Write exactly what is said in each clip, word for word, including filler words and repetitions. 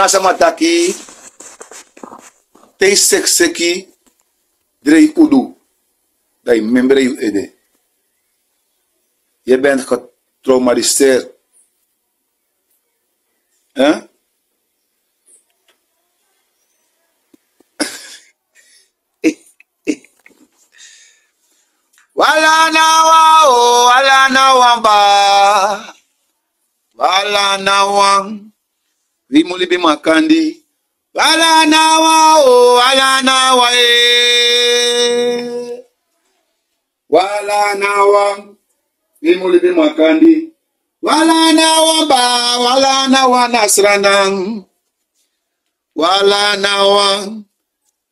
A sama taki, te yu sekseki, drei udu, dan yu membre yu ede. Je bent getraumatiseerd. Hè? Wala na wan o, wala na wan ba. Wala na wan. Wi mu libi makandi. Wala na wan o, wala na wan e. Wala na wan. Wi mu libi makandi. Wala na wan ba, wala na wan na sranan. Wala na wan.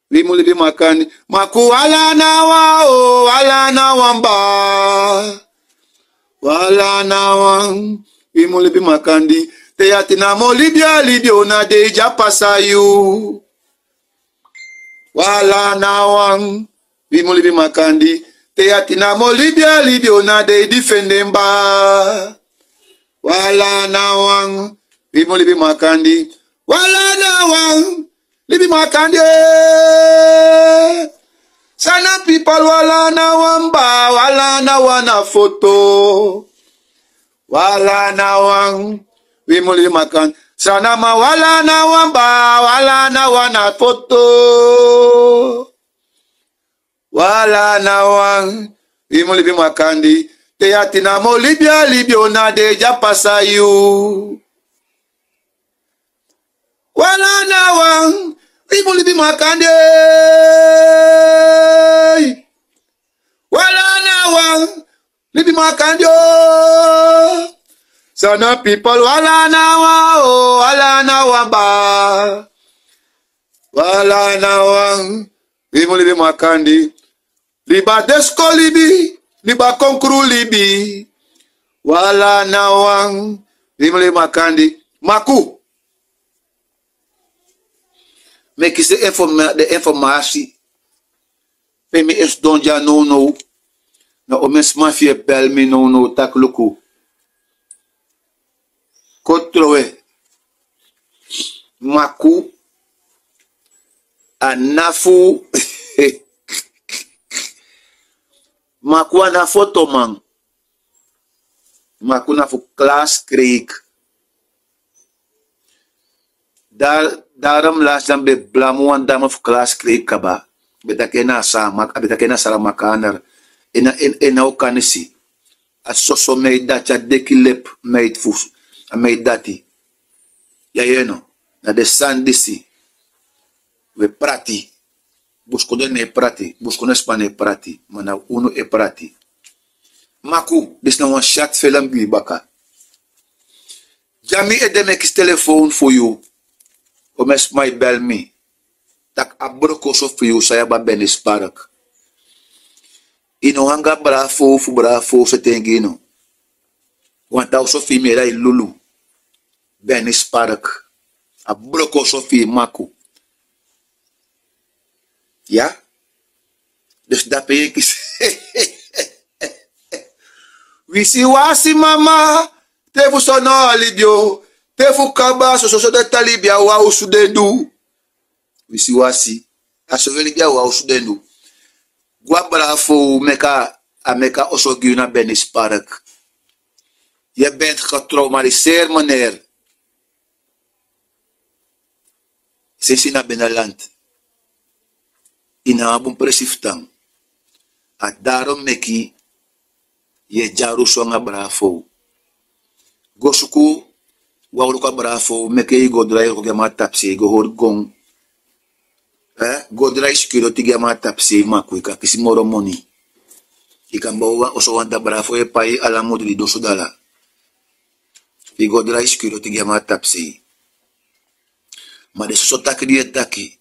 Wi mu libi makandi. Maku wala na wan o, wala na wan ba. Wala na wan. Wi mu libi makandi. Te yu ati namo libi a libi o, na dei di a pasa yu. Wala na wan. Wi mu libi makandi. Te yu ati namo libi a libi o, na dei di fende mba. Wala na wan. Wi mu libi makandi. Wala na wan. Libi makandi e. Sana people, wala na wan ba, wala na wan na foto. Wala na wan. Wi mu libi makandi. Sana ma, wala na wan ba, wala na wan na foto. Wala na wan. Wi mu libi makandi. Te yu ati namo libi a libi o, na dei di a pasa yu. Wala na wan. Wi mu libi makandi. Wala na wan. Libi makandi o. Sana people, wala na wan o, wala na wan ba. Wala na wan. Wi mu libi makandi. Liba desko libi, liba konkru libi. Wala na wan. Wi mu libi makandi. Maku. Meki se informa-, de informasi. Pe mi e sidon dya nownow. Na omen sma fu yu e bel mi nownow taki luku. Kotrowe. Maku. A na fu. Maku a na fotoman. Maku na fu Klaas Kreek. Daar, daarom last dan be blamu wan dame fu Klaas Kreek kaba. Be taki na sa, mak-, be taki na Saramakaner. Ena, en, ena o kanisi. A soso mei dati, a deki lep mei fu, a mei dati. Ya yeno, na de sani disi. We prati. Buskondee no e prati, buskondee sma no e prati, ma na unu e prati. Maku, disi na wan short film gi yu baka. Dya mi ede meki telefoon fu yu. Omen sma e bel mi. Taki a broko oso fu yu san yu abi a Benis Park. Yu no wani go a Bravo fu Bravo seti en gi yu no. Wan taa oso fu yu mi e lei lulu. Benis Park. A broko oso fu yu Maku. Ya. Dus dape yu e kisi. Wisiwasi mama, te fu so no a libi o, te fu kaba so, so, so de ta libi a wan osu den du. Wisiwasi, a so we libi a wan osu den du. Go a Bravo, meki a, a meki a oso gi yu na Benis Park. Je bent getraumatiseerd, meneer. Sensi na Benaland. Yu na wan bun presi fu tan. A daro meki yu e dyaru so anga Bravo. Go suku wan wroko a Bravo, meki yu go drai wroko gi a man a tapusei, go hori gon. Eh, go drai security gi a man a tapusei, Maku, yu kan kisi moro moni. Yu kan bow wan oso wan da Bravo e pai ala mudu di doso dala. Yu go drai security gi a man a tapusei. Ma den soso taki di yu e taki,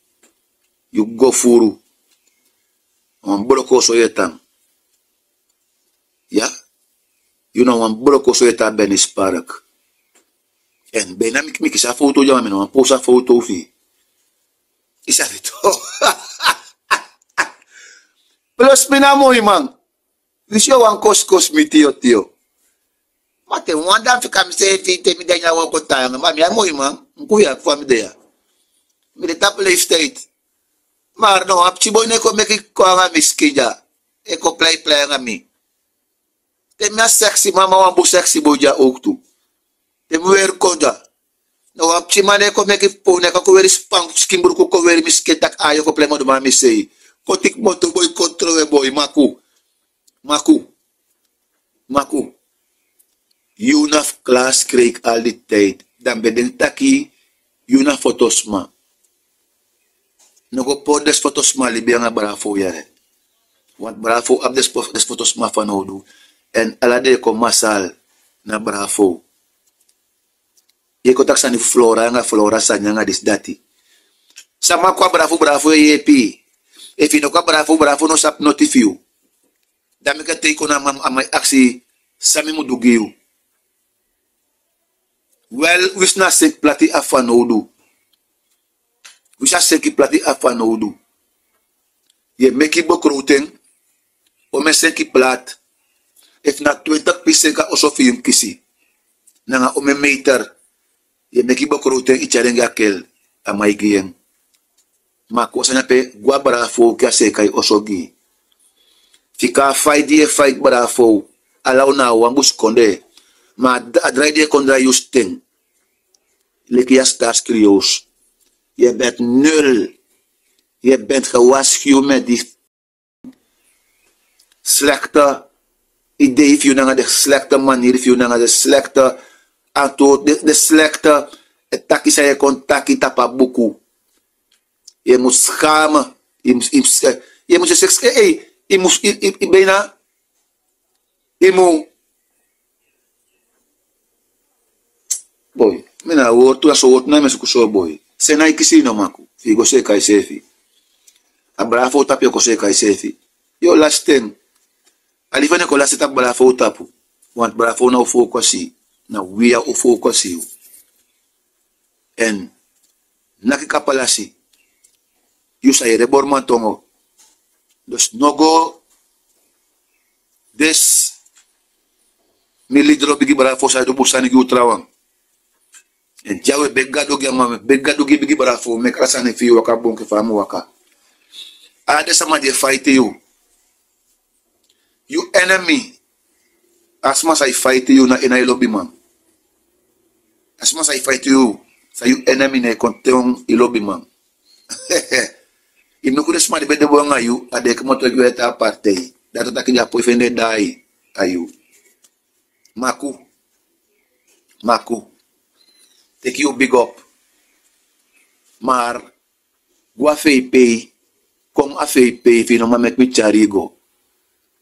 yu go furu. Wan broko oso yu e tan. Ya? Yu na wan broko oso yu e tan a Benis Park. En bena mi, mi kisi a foto dya, ma mi no wani posu a foto fu yu. Yu sabi tu. Plus mi na moi man. Wi si yu wan kosi kosi mi tiyo tiyo. Ma te wan dan fika mi seefi te mi de nyan wan kon tan nanga, ma mi a moi man. Nku ya fa mi de ya. Mi de tapu leeftijd. Maar no, a pikin boi no e kon meki kon anga mi skin dya. E kon plei plei anga mi. Te mi a sexy mama, wan bun sexy boi dya ook tu. Te mi weri kon dya. No, wan pikin man no e kon meki pon, no e kon weri span skin bruku, kon weri mi skin taki ayo kon plei modo man mi sei. Kon tiki moto boi, kon trowe boi, maku. Maku. Maku. Yu na fu klaarskreik al di tijd. Dan ben denki taki yu na fotosma. No go pori den fotosma libi anga Bravo yere. Want Bravo abi den fotosma fanowdu. En ala den e kon masal na Bravo. Yu e kon taki sani fu Flora anga Flora sani anga disi dati. Sama kon a Bravo, Bravo e yepi. Efu yu no kon a Bravo, Bravo no sabi noti fu yu. Dan meki a teki kon na a man, a man e aksi san mi mu du gi yu. Wel, winsi na seki plati a fanowdu. Winsi a seki plati a fanowdu. Yu e meki begroting, omeni seki plat. Efu na twintig pisi seki a oso fi yu mus kisi. Nanga omeni meter. Yu e meki begroting, yu tyari en gi a kel, a man e gi en. Ma kon sani ape, go a Bravo, ki a seki a yu oso gi. Fika a fight di yu e fight Bravo, ala un na a wan busikondee. Ma a drai di e kon drai yu sten. Leki yu a Staatskrios. Je bent nul. Je bent gewaskuw met die slechte idee fu yu nanga den slechte manier fu yu nanga den slechte antwoord, den, den slechte taki san yu e kon taki tapu a buku. Yu mus schamen. Yu mus, yu mus, yu mus, yu mus, yu mus, yu, yu, yu bijna, yu mus, boi, mi na a wortu, a so wortu na mi e suku so, boi. Sen na e kisi yu no maku, fi yu go seeka yuseefi. A Bravo tapu yu o kon seeka yuseefi. Yu o lasi ten. A libi fu en e kon lasi tapu Bravo tapu. Want Bravo na o fokosi, na wi ya o fokosi yu. En naki kapalasi. Yu sa yere boriman tongo. Dus no go. Disi mi lidro bigi Bravo, san e du bun sani gi un trawan. En dya we begi Gadu gi a man, begi Gadu gi bigi Bravo, meki ala sani fi yu waka bun enke fa a mu waka. Ala den sama di e faiti yu. Yu enemy, a sma san e faiti yu na en na yu lobiman. A sma san e faiti yu, san yu enemy, na e kon toon yu lobiman. Yu luku den sma di ben de bun anga yu, a den e komoto gi yu a taa partij. Dati o taki den á poi fende daai a yu. Maku. Maku. Teki yu big up. Maar go a fei pei, kon a fei pei, fi yu no man meki mi tyari yu go.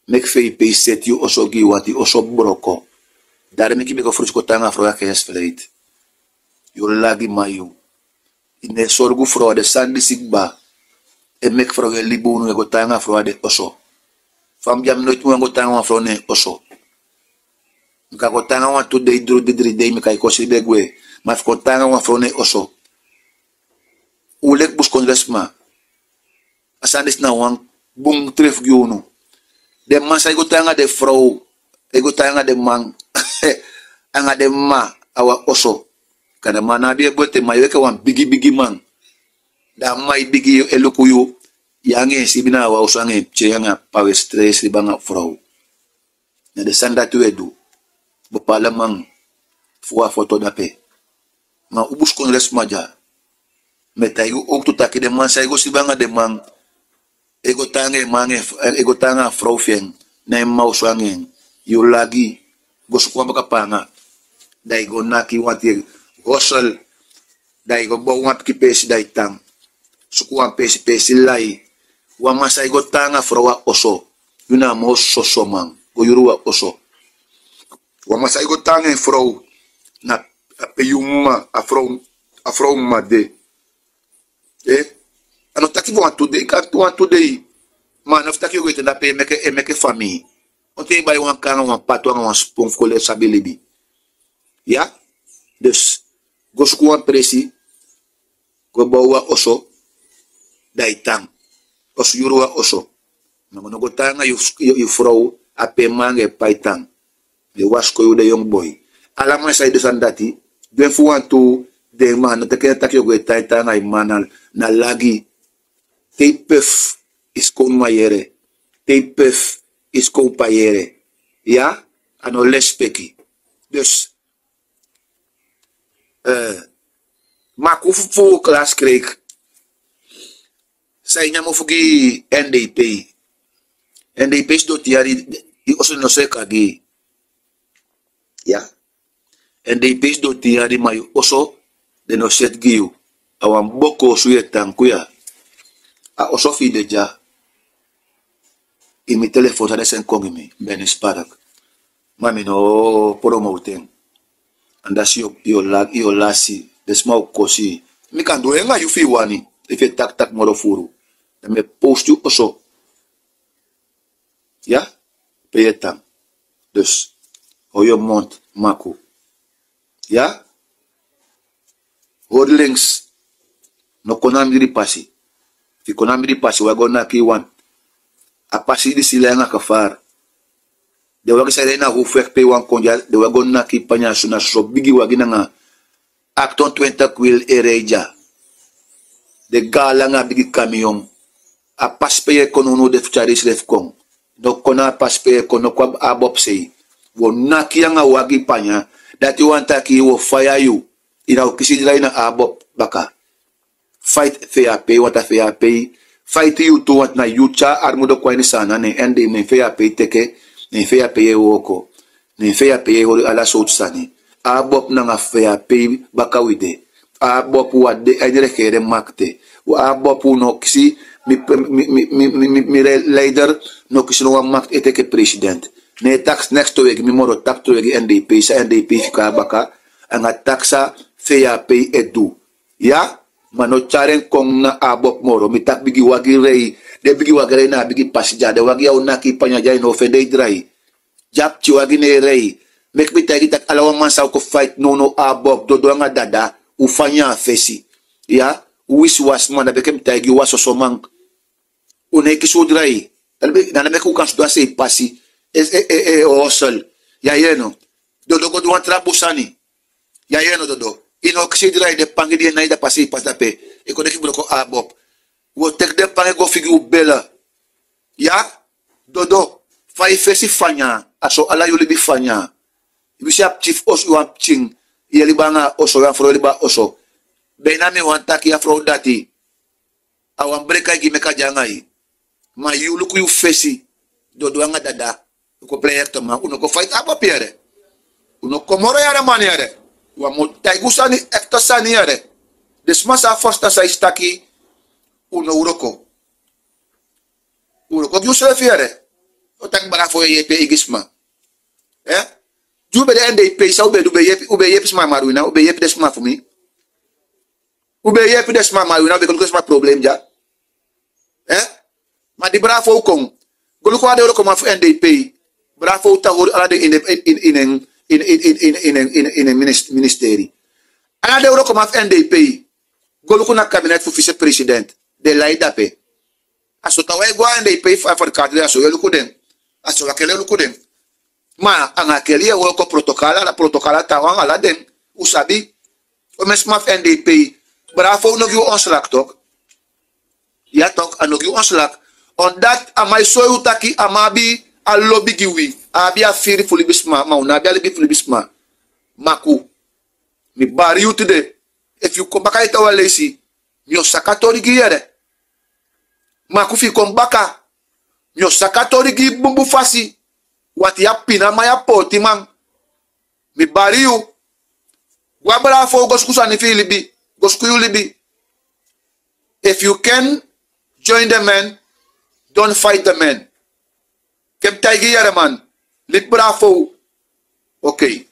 Meki fei pei seti yu oso gi yu, want yu oso broko. Dari meki mi go frusi kon tan anga frow ya, kersfreit. Yu lagi man yu. Yu no e sorgu frow, a den sani disi kba e meki frow e libi unu, e go tan anga frow a den oso. Fa mi de ya, mi noiti mi wani go tan anga wan frow na en oso. Mi kan go tan anga wan tu dei, dri dei, mi kan e kosi be gwe. Ma fu kon tan anga wan frow na en oso. Un leki busikondre sma. A sani disi na wan bun tref gi unu. Den man san e go tan anga den frow, e go tan anga den man, anga den mma a wan oso. Kande a man no abi e bun ete, ma yu enke wan bigi bigi man. Da a mma e bigi, e luku yu, yu anga en sibi na a wan oso anga en pikin anga pawe stress, libi anga frow. Na den sani dati un e du. Bepaalde man fu a foto dape. Ma un busikondre sma dya, mi e taigi un owktu taki den man san e go sibi anga den man, e go tan anga en man, e go tan anga a frow fi en na en mma oso anga en, yu lagi. Go suku wan baka paanga. Da yu go naki wan ten, hosel. Da yu go bow wan pikin peesi, da yu tan. Suku wan peesi, peesi lai. Wan man san e go tan anga frow a oso, yu na a moo soso man. Go yuru wan oso. Wan man san e go tan anga en frow, na a pe yu mma, a frow, a frow mma de. Eh? A no taki fu wan tu dei, kan wan tu dei. Ma a no fu taki yu go ete na pe e meke, e meke famii. On ten yu bai wan kaa anga wan patu anga wan spon fu kon leki sabi libi. Ya? Dus go suku wan presi, go bow wan oso, da yu tan. Oso, yuru wan oso. Ma go no go tan anga yu, yu, yu frow a pe en mma anga en ppa e tan. Den wasikoi unu, den yongu boi. Ala man san e du sani dati, du en fu wantu, Den man no teke taki yu o go e tan e tan anga yu man na, na lagi. Te yu pef, yu skownu man yere. Te yu pef, yu skownu pa yere. Ya, a no lespeki. Dus, eh, maku fu, fu klaskreik. San yu nyan mofu gi N D P. N D P sidon tin yari, yu oso no seka gi. Ya. N D P sidon tin yari ma yu oso den no seti gi yu. A wan boko osu yu e tan ku ya. A oso fi yu de dya. Ini mi telefon san den seni kon gi mi, mi ben e spark. Ma mi no promote en. Andasi yu o, yu o la, yu o lasi. Den sma o kosi. Mi kan du en anga yu fi yu wani. Efu yu e taki taki moro furu. Dan mi e post yu oso. Ya, pe yu e tan. Dus, hori yu mond, maku. Ya? Hori links, no kon na mi dri pasi. Fi kon na mi dri pasi, wi a go naki wan. A pasi disi lai anga kafar. Den wagi san e rei na Hoofdweg pe wan kon dya, den wi a go naki panya suna so bigi wagi nanga achtentwintig wiel e rei dya. Den gali anga bigi kamiyon. A pasi pe yu e kon nownow de fu tyari yusrefi kon. No kon na a pasi pe yu e kon, no kon a ABOP sei. Wi o naki yu anga wagi panya. Dati wani taki wi o faya yu. Yu na o kisi drai na ABOP baka. Fight VHP, want a VHP. Fight yu tu, want na yu tyari armudu kon a ini Saanan, ne en de ne VHP teke, ne VHP e wooko. Ne VHP e hori ala sowtu sani. ABOP nanga VHP baka wi de. ABOP wi á de a ini regering makti. ABOP wi no kisi, mi, mi, mi, mi, mi, mi, mi leider no kisi no wan makti e teke president. Ne taki neks towe gi mi moro, taki towe gi NDP, san NDP fika baka, anga taki san VHP e du. Ya, ma no tyari en kon na ABOP moro. Mi taki bigi wagi rei. Den bigi wagi rei na a bigi pasi dya. Den wagi ya o naki panya dya, yu no o fende yu drai. Dya pikin wagi ne e rei. Meki mi taigi taki ala wan man san o kon fight nownow, ABOP, Dodo anga Dada, un fanya a fesi. Ya, un wisiwasi man, na meki mi taigi yu, wan soso man. Un no e kisi un drai. Na dati meki un kan sidon a sei pasi. E, e, e, e, hustle. Ya yere no. Dodo go du wan tra bun sani. Ya yere no, Dodo. Yu no o kisi yu drai, den pangi di e nai dape a sei pasi dape. E kon de gi broko ABOP. Wi o teki den pangi go figi un bele. Ya? Dodo. Fa yu fesi fanya, a so ala yu libi fanya. Yu si a pikin fu oso, yu wan pikin. Yu e libi anga a oso, yu wan frow e libi a oso. Bina mi wani taki a frow dati. A wan breki a e gi meki a de anga yu. Ma yu luku yu fesi, Dodo anga Dada. Un kon plei ekte man, un no kon fight ABOP yere. Un no kon moro yere man yere. Wan mu taigi un sani, ekte sani yere. Den sma sa ferstan san yu si taki un no wroko. Un wroko gi unsrefi yere. Un taki bravo e yepi eigi sma. Eh? Di un ben de NDP, san un ben du, un ben yepi, un ben yepi sma Maruina, un ben yepi den sma fu mi. Un ben yepi den sma Maruina, un ben kon luku den sma problem dya. Eh? Ma di bravo kon. Go luku ala den wrokoman fu NDP. Bravo tan hori ala den ini, ini, ini, ini, ini, ini, ini, ini, ini minis-, ministeri. Ala den wrokoman fu NDP. Go luku na kabinet fu vicepresident. Den lai dape. A so taawan e go a NDP fu a vergadering, a so yu e luku den. A so wan kele luku den. Ma anga kele yu e wooko, protokol, ala protokol, a taawan ala den. Un sabi. Un meki sma fu NDP. Bravo no gi un ontslag toch. Ya toch, a no gi un ontslag. Omdat a man e soi un taki a man abi a lobi gi wi. A abi a firi fu libisma, ma un no abi a libi fu libisma. Maku. Mi bari yu tide. Efu yu kon baka ete wan leisi, mi o saka tori gi yu yere. Maku, fi yu kon baka, mi o saka tori gi yu bunbun fasi. Wanti yu a pina man, yu a pootiman. Mi bari yu. Go a bravo, go suku sani fi yu libi. Go suku yu libi. If you can join the men, don't fight the men. Ken mi taigi yu yere man. Liti bravo. Oké.